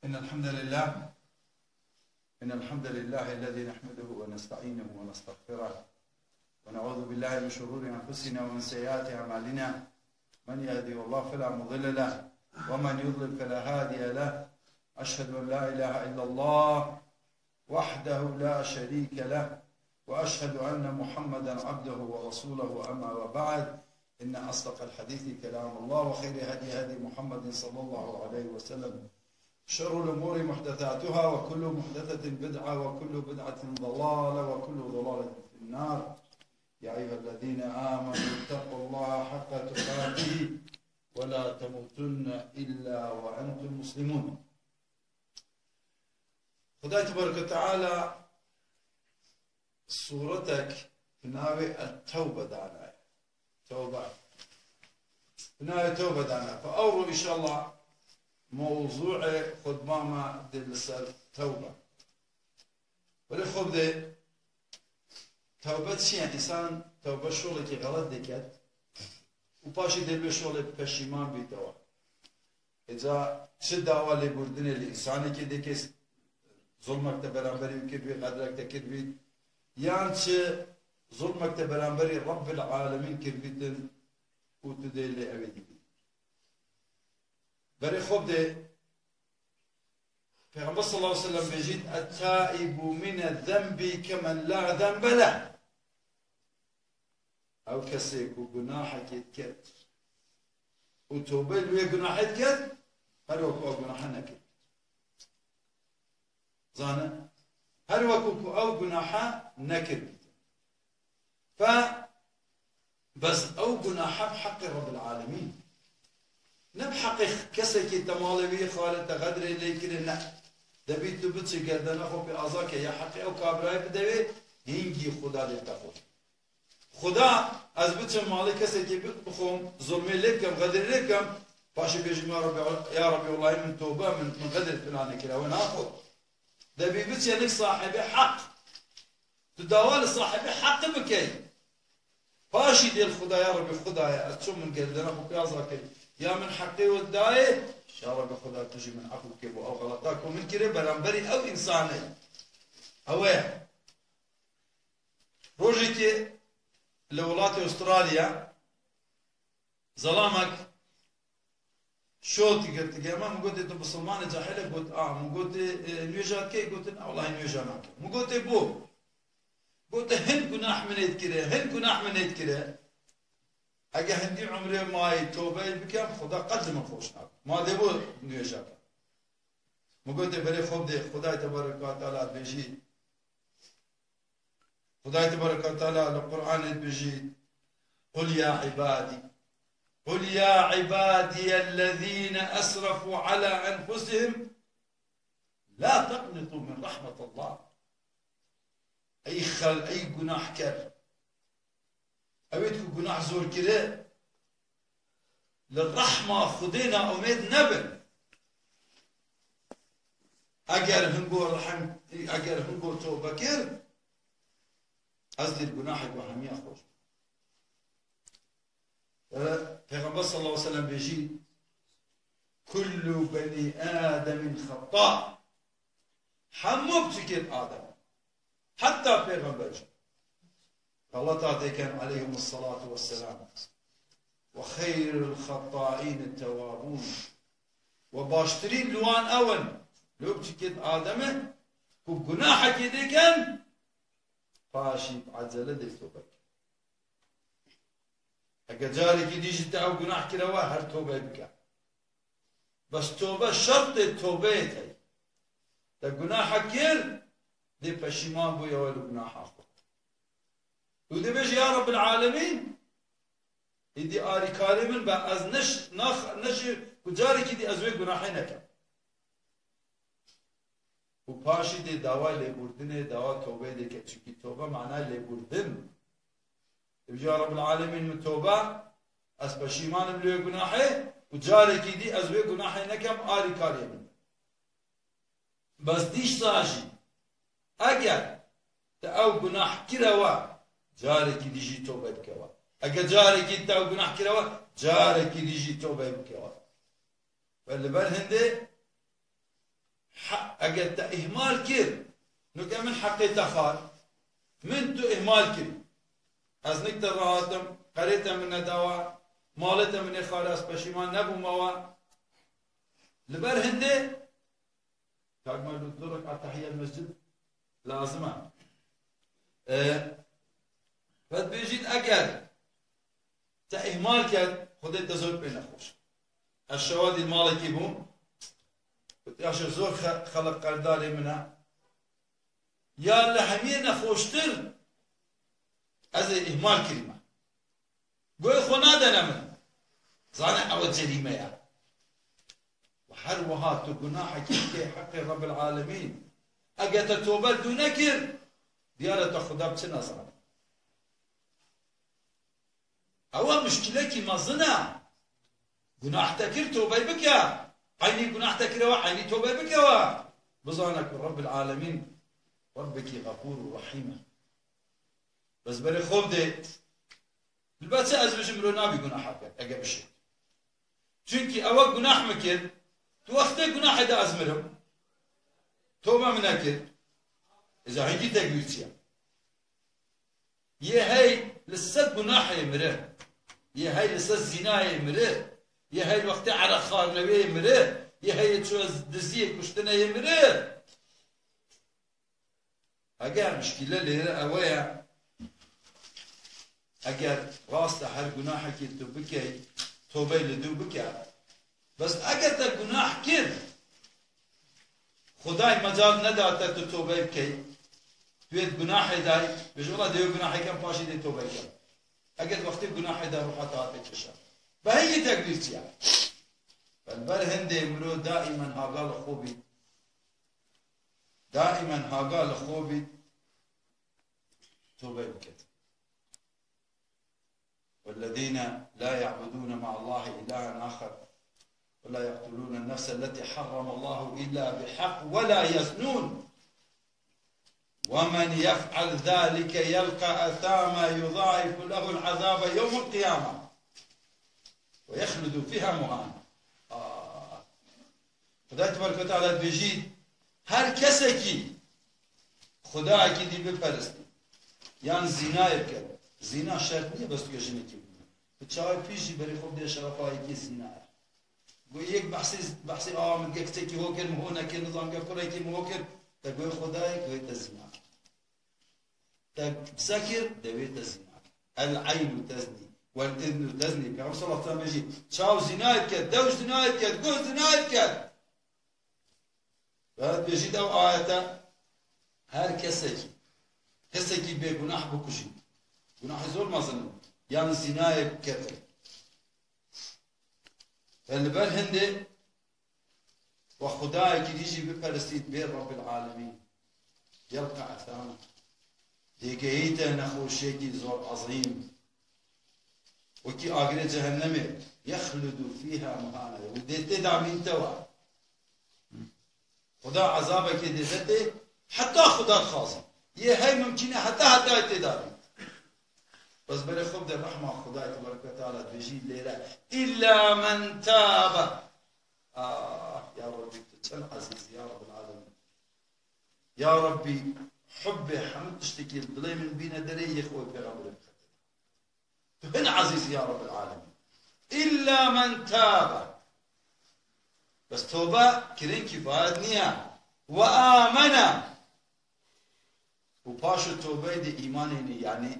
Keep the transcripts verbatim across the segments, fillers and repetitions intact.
إن الحمد لله، إن الحمد لله الذي نحمده ونستعينه ونستغفره، ونعوذ بالله من شرور أنفسنا ومن سيئات أعمالنا. من يهده الله فلا مضل له، ومن يضلل فلا هادي له. أشهد أن لا إله إلا الله وحده لا شريك له، وأشهد أن محمدا عبده ورسوله، أما وبعد، إن أصدق الحديث كلام الله، وخير هدي هدي محمد صلى الله عليه وسلم، شر الأمور محدثاتها، وكل محدثة بدعة، وكل بدعة ضلالة، وكل ضلالة في النار. يا أيها الذين آمنوا اتقوا الله حق تقاته ولا تموتن إلا وأنتم مسلمون. Xwedayê Tebareke Teala sûretek bi navê El-Tewbe danaye. Tewbe. Bi navê Tewbe danaye. Fe ewro înşallah mewzûê xutba me dê li ser tewbe. Belê xwe bidê, tewbe çi ye? Însan tewbe şolekî xelet diket û paşê dê bi şolê peşîman bîtewe. Îca çi dawa lêbûrdinê li însanekê dike, zulmek te beramberî wî kiribî, xedrek te kiribî, yan çi zulmek te beramberî Rabbil Alemîn kiribîtin û tu dê lê ewê dibî. Berê xwe bidê, Pêxember sallallahu aleyhi ve sellem bêjît, "Et-taibu mine zenbi kemen la zenbe leh." Ew kesê ku gunahekê diket û tobe li wê gunahê diket, her wek ew gunahe nekir. Zane, her wek ku ew gunahe nekir. Fe bes ew gunahe bi heqê Rabbil Alemîn. Ne bi heqê kesekî te malê wî xalê te xedrê lê kire, ne. Debî tu biçî gerdena xwe pê aza ke ya heqê ew kabirayê bide wê, hingî Xuda lê te xwe. Xuda, ez biçim malê kesekî bi-, bixwim, zulmê lê bikim, xedrê lê bikim, paşê bêjim, ya Rabbi, ya Rabbi, wellahî min tobe, min, min xedrê filanê kira, we naxwe. Debî biçe nik sahibê heq. Tu dawa li sahibê heqî bikey. Paşî dê li Xuda, ya Rebî Xudaye, ez çûm min gerdena xwe piyaza kir. Ya min heqê we dayê, ya Rebî Xuda tu jî min efû bike bo ew xelata ku min kire beramberî ew însanê. Ew e. Rojekê li welatê Australya zelamek şot girtî, gema min gotê tu bisilmanê cahil e, got a, min gotê, e, nûêja dikey, gotin a, wellahî nûêja nakim. Min gotê bo. Gote hin gunah min ê dikire, hin gunah min ê dikire. Ege hindî umrê mayî tobeyê bikem, Xuda qet li min xweş nabe. Ma dê bo nûêja ke. Min gotê berê xwe bidê, Xudayê Tebarek ve Teala dibêjî, Xudayê Tebarek ve Teala li Qur'anê dibêjî, "Qul ya ibadî, qul ya ibadiyellezîne esrefû ala enfusihim, la teqnitû min rahmetillah." Ey xel-, ey gunahker. Ewêt ku gunah zor kire, li rehma Xwedê naumêd nebin. Eger hingo rehm, eger hingo tobe kir, ez dê gunahek we hemiya xweş. E, Pêxember sallallahu aleyhi ve sellem bêjî, "Kullu benî Ademîn xeta." Hemû piçikên Adem. Heta pêxember jî. Xelata dêken aleyhimus salatu vesselam. "Ve xeyrul xettaîn tewabûn." We baştirîn li wan ew in. Li piçikên Ademê ku gunahekê dêken, paşî bi ecele dê tobe kin. Eke carekî dî jî te ew gunah kire we, her tobe bike. Bes tobe şertê tobeyê te ye. Te gunaha kir, dê peşîman bûye we li gunaha xwe. Û dê bêje, ya Rabbil Alemîn, îdî arîkarê min be, ez neş-, nax-, neşî ku carekî dî ez wê gunahê nekem. Û paşî dê dawa lêbûrdinê, dawa tobeyê dê ke, çunkî tobe mana lêbûrdin. Dibêje, ya Rabbil Alemîn, min tobe, ez peşîman im li wê gunahê û carekî dî ez wê gunahê nekem, arîkarê min. Bes dîsa jî, eger te ew gunah kire we, carekî dî jî tobe bike we. Eger carekî te ew gunah kire we, carekî dî jî tobe bike we. Ve li ber hindê he-, eger te îhmal kir, nuke min heqê te xwar, min tu îhmal kirî. Ez nik te rahatim, qerê te min nedawa, malê te min ê xwar, ez peşîman nebûme we. Li ber hindê, Kak Mevlûd, du rekat tehiyet mescid lazim e. E, ve dibêjît, eger te îhmal kerd, Xwedê te zor pê nexweş. Ez şewa dî malekî bûm, got, ya şêx, zor xe-, xelq qerdarê min e. Ya li hemiyê nexweştir, ez ê îhmal kirîme. Guhê xwe nadene min. Zane ew cerîme ye. Û her wiha tu gunahekî bikey heqê Rebbil Alemîn, eger te tobe li dû nekir, diyar e te Xuda bi çi nezane. Ew e muşkilekî mezin e. Gunah te kir, tobey bike. Eynî gunah te kire we, eynî tobey bike we. Bizane ku Rebbil Alemîn Rebbekî xefûr û rehîm e. Bes berê xwe bidê. Li ber çi ez bijim miro nabî gunaha ket, ege bişê. Çunkî ew gunah min kir, tu wextê gunahê de ez mirim. Tobe min nekir. Eza hingî tekbîr çi ye? Yê hey li ser gunahê mire. Yê hey li ser zînayê mire. Yê hey wextê ereq xwarinewê mire. Yê hey çû diziyê kuştineyê mire. Eger mişkîle lêre ew e, eger rast e her gunahekî tu bikey, tobey li dû bike. Bes eger te gunah kir, Xwedayê mecal neda te tu tobey bikey, tu yê di gunahê de yî, bêjî, wela dê wê gunahê kem, paşê dê tobey kem. Eger wextê gunahê de ruha te hate kişa. Bi heyî tekbîr çi ye? Li ber hindê miro daîmen haga li xwe bî. Daîmen haga li xwe bî, tobe biket. والذين لا يعبدون مع الله إلها آخر ولا يقتلون النفس التي حرم الله إلا بالحق ولا يزنون ومن يفعل ذلك يلق أثاما يضاعف له العذاب يوم القيامة ويخلد فيها مهانا. Aa. Xuda tebareke ve teala dibêjî, her kesekî Xudayekî dî biperistî, yan zînayê bike. Zîna şert niye bes tu yê jinekî bibî. Tu çawa pî jî berê xwe bidê şerefa yekê zîna ye. Got yek behsê, behsê awa min dike, kiçekî ho kir, min ho nekir, nizam ke kurekî min ho kir. Te goyê Xudayê, goyê te zîna kir. Te qise kir, dewê te zîna kir. El eynu teznî, wel iznu teznî. Peyxember sallallahu aleyhi ve sellem bêjî, çaw zînayê diket, dew zînayê diket, guh zînayê diket. Ve dibêjît ew ayete, her kesekî, kesekî bêgunah bikujî. Gunahê zor mezin in. Yan zînayê biketin. Ve li ber hindê we Xudayekî dî jî biperistît bê Rebbil Alemîn. Yelqa ethama. Dêgehîte nexweşiyekî zor ezîm. Wekî agirê cehennemê. Yexludu fîha muhane. Û dê tê de mînte wa. Xuda ezabekê dê de tê, heta Xuda dixwazî. Yê hey mumkîn e heta heta tê de bî. Bes berê xwe bide rehma Xudayê tebarek ve teala dibêjî lêre, "Îlla men tabe." Ah, ya Rabbî, tu çend ezîz î, ya Rabbel Alemîn. Ya Rabbî, hubbê hemû tiştekî li dilê min bîne derê, yê xwe pêxemberê bixebite. Tu hin ezîz î ya Rabbel Alemîn. Îlla men tabe. Bes tobe kirin kifayet niye. Ve amene. Û paşê tobeyê de îmanê nî, yanî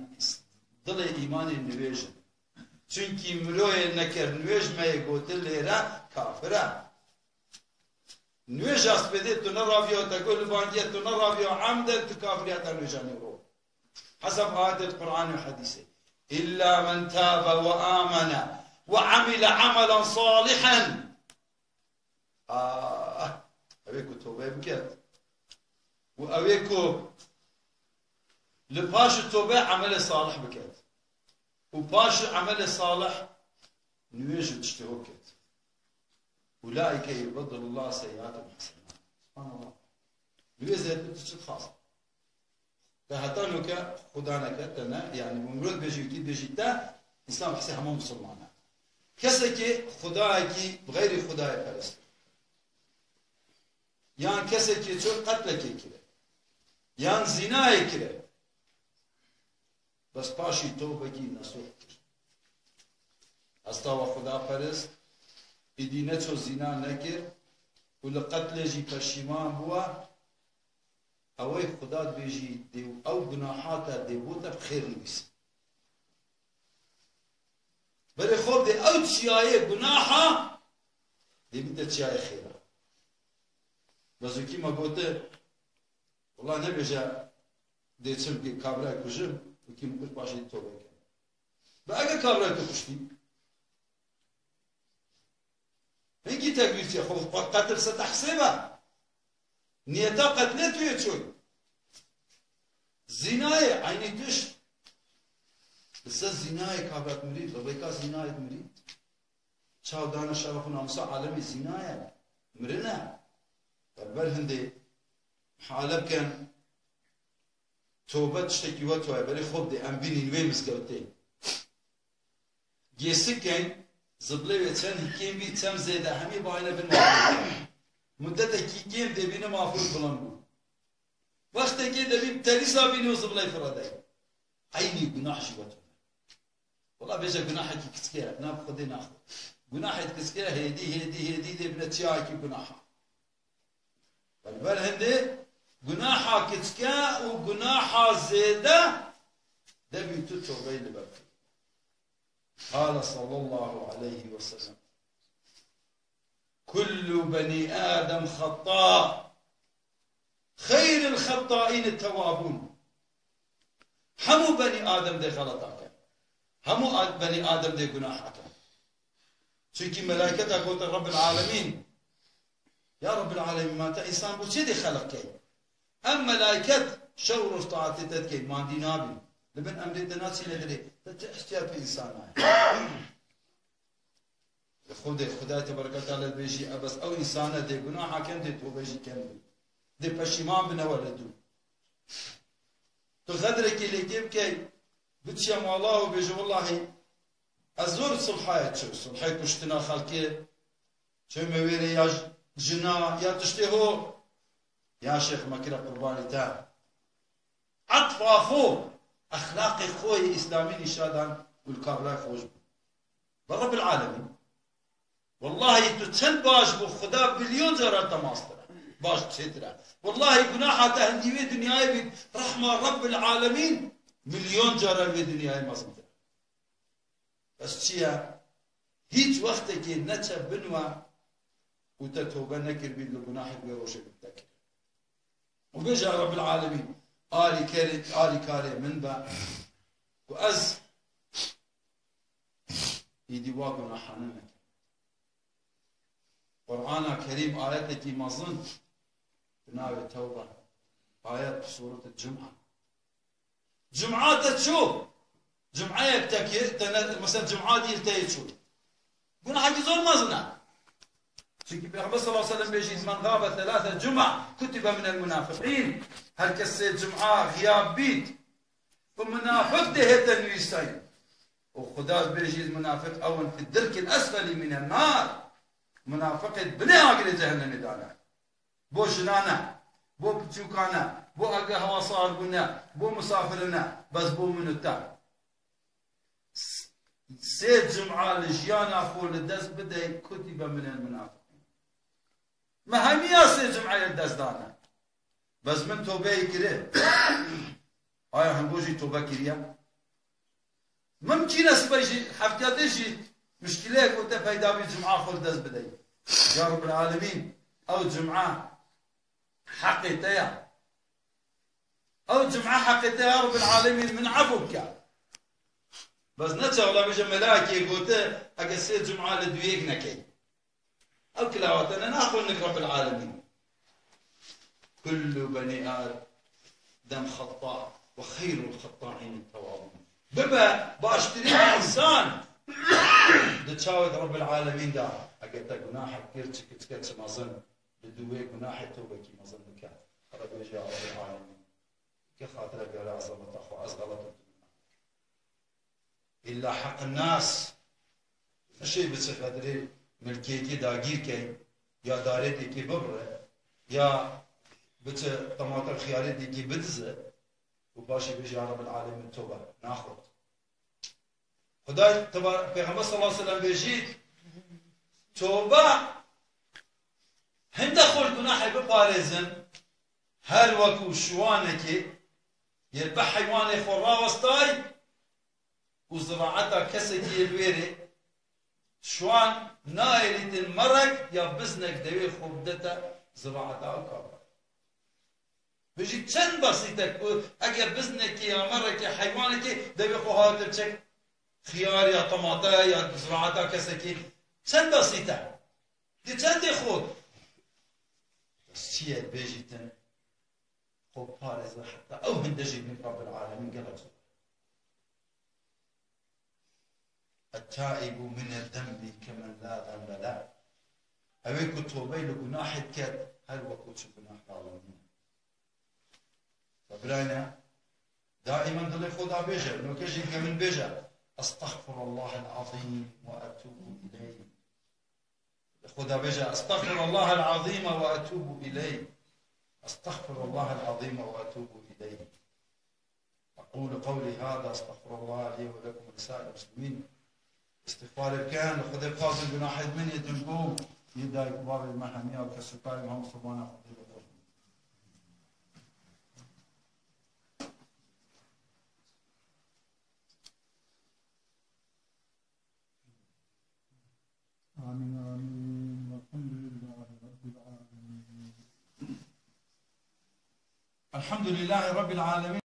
dilê îmanê nivêj in. Çunkî miroyê neker nivêj me yê gotin lêre kafir e. Nivêja spêdê tu neraviya, te got li bandiye tu neraviya, emden tu kafiriyeta nivêja nêro. Hesab ayetê Qur'anê û hedîsê. Îlla men tabe ve amene ve amile amelen salihen. Ah, ew ê ku tobe biket. Û ew ê ku li paş tobe emelê salih biket. Û paş emelê salih nivêj û tiştê ho ket. Ulaike yubeddilu Allahu seyyiatihim hasenat. Subhanallah. Nivêj zêde tu çi dixwazî? Te heta nûke Xuda neke, te ne, yanî bu mirov bêjî wekî bêjî te, însan behsê hemû misilman e. Kesekî Xudayekî bi xeyrî Xudayê perest. Yan kesekî çû qetlekê kire. Yan zînayê kire. Bes paşî tewbekî nesuh kir. Hesta we Xuda perist, îdî neço zîna nekir û li qetlê jî peşîman bûwa, ewey Xuda dibêjî dê ew gunaha te dê bo te bi xêr nivîsin. Berê xwe dê ew çiyayê gunaha dê bide çiyayê xêra. Bezûkî me gote, wela nebêje dê çim kê kabirayê kujim û kî min kuj paşê dê tobe ke. Bi ege kabirayê tu kuştî? Hingî tekbîr çi? Xwe qetil se tehsêbe. Niyeta qetlê tu yê çûy. Zînayê eynî tişt. Li ser zînayê kabet mirî, li rêka zînayê mirî. Çaw dane şerefa namusa alemê zînayê. Mirine. Ber hindê hale bikin. Tobe tiştekî wet waye, berê xwe bidê, em bînîn wê mizgewtê. Gêsik keyn, ziblê wê çend kêm bî, çend zêde, hemî bayne bin mafûr. Mudetekî kêm dê bîne mafûr bilind bû. Wextekê debî bi terîsa bînî û zibley firedey. Eynî gunah jî wet waye. Wela bêje gunahekî kiçik e, nav Xwedê naxwe. Gunahê kiçik e, hêdî, hêdî, hêdî dê bine çiyayekî gunaha. Li ber hindê gunaha kiçik e û gunaha zêde debî tu tobeyê li ber bikî. Qale sallallahu aleyhi ve sellem. Kullu benî Adem xetta. Xeyril xettâîn tewabûn. Hemû benî Adem dê xeleta kin. Hemû ad-, benî Adem dê gunaha kin. Çunkî melayketa gote Rabbil Alemîn. Ya Rabbil Alemîn, ma te însan bo çi dê xelq key? Em melayket şev û roj taetê te dikeyn, mandî nabîn. Li bin emrê te naçîne dilê. Te çi ihtiyat bi însan nayê? Li xwe dê Xwedayê Tebareke Teala dibêjî, ebes ew însane dê gunaha ken, dê tobe jî ken bû. Dê peşîman bine wele dû. Tu xedrekî lê kê bikey, biçiye mala û bêje, wellahî, ez zor sulhayê çû, sulhê kuştina xelkê, çûme wêrê ya j-, jina, ya tiştê ho, ya şêx me kire qurbanî te. Etfa xwe, exlaqê xwe yê îslamî nîşa dan û li kabirayê xwe ji bo. Bi Rabbil Alemîn. Wellahî tu çend baş bû, Xuda milyon caran te maz kire. Baş çêtir e. Wellahî gunaha te hindî wê dinyayê bît, rehma Rabbil Alemîn milyon caran wê dinyayê mezintir e. Bes çi ye? Hîç wextekê neçe bin we û te tobe nekiribî li gunahek wê rojê bi te kir. Û bêje, Rabbil Alemîn, alîkerê, alîkarê min be ku ez îdî wa gunahane nekim. Qur'ana Kerîm ayetekî mezin bi navê Tewbe, ayet Sûrete Cum'a. Cum'a te çû. Cum'ayek te kir, te ne, mesela Cum'a dîl te yê çû. Gunahekî zor mezin e. Çunkî Peyxember sallallahu aleyhi ve sellem bêjî, "Men gabe thelâthe cuma kutibe minel munafiqîn." Her kes sê cuma xiyab bît, bi munafiq dê hête nivîsayîn. Û Xuda bêjî, munafiq ew in fi dirkil esfelî minen nar. Munafiqê binê agirê cehennemê dane. Bo jinane, bo piçûkane, bo ege hewa sar bûne, bo misafirine, bes bo min û te. S-, sê cuma li jiyana xwe li dest bidey, kutîbe minel munafiqîn. Me hemiya sê cumeyê li dest dane. Bes min tobeyê kire. Aya hembo jî tobe kiriye? Mimkîn e sibê jî, heftiyatê jî muşkileyek û te peyda bî, cuma xwe li dest bidey. Ya Rabbil Alemîn, ew cuma heqê te ya. Ew cuma heqê te ya Rabbil Alemîn, min efû bike. Bes ne çawa bêje, melakê gote, ege sê cuma li duyêk nekey. Ew kilawatene naxwin nik Rabbil Alemîn. Kullu benî Adem xetta ve xeyrul xetta'în tewabûn. Bibe baştirîn însan di çavê Rabbil Alemîn de. Eger te gunahek kir, çi kiçik e çi mezin, bi dû wê gunahê tewbekî mezin bike. Hele bêje, ya Rabbil Alemîn, ke xatire gere ezameta xwe, ez xelet û Îlla heq nas. Neşê biçe xedirê milkiyetê dagîr key, ya darê têkê bibire. ya biçe temata xiyarê dîkî bidize û paşê bêje, "Ya Rebbil Alemin, tobe." Naxwe. Xuday teba-, Pêxember sallallahu aleyhi ve sellem bêjî, tobe hinde xwe li gunahê biparêzin, her wekû şiwanekê yê bi heywanê xwe rawestay û ziraeta kesekî yê li wêrê, şiwan naêrîtin merek ya biznek dewê xwe bidete ziraeta ew kafir. Bijî çend besît e ku eger biznekê ya merekê heywanekê devê xwe hate çek xiyar ya temate ya ziraeta kesekî. Çend besît e. Di çendê xwe. Bes çi ye bêjîtin? Xwe parêze heta ew hinde jî bin Rabbil Alemin gelek zor. التائب من الذنب كمن لا ذنب له. Ew ê ku tobey li gunahê diket, her wekû çi gunah dawe nîne. Ve birayne, daîman dilê xwe da bêje, noke jî ke min bêje, "Estexfirullahel azîm ve etûbu ileyh." Xwe da bêje, "Estexfirullahel azîm ve etûbu ileyh. Estexfirullahel azîm ve etûbu ileyh." أقول قولي هذا، أستغفر الله لي ولكم ولسائر المسلمين. استغفار بکەن، لە خودێ بخوازن گوناحێت من یەتن بوو، یە دایک و باوێت مە هەمیا و کەسوکاری مە هەموو سەبانە خودێ بخۆش. آمين، آمين. والحمد لله رب العالمين. الحمد لله رب العالمين.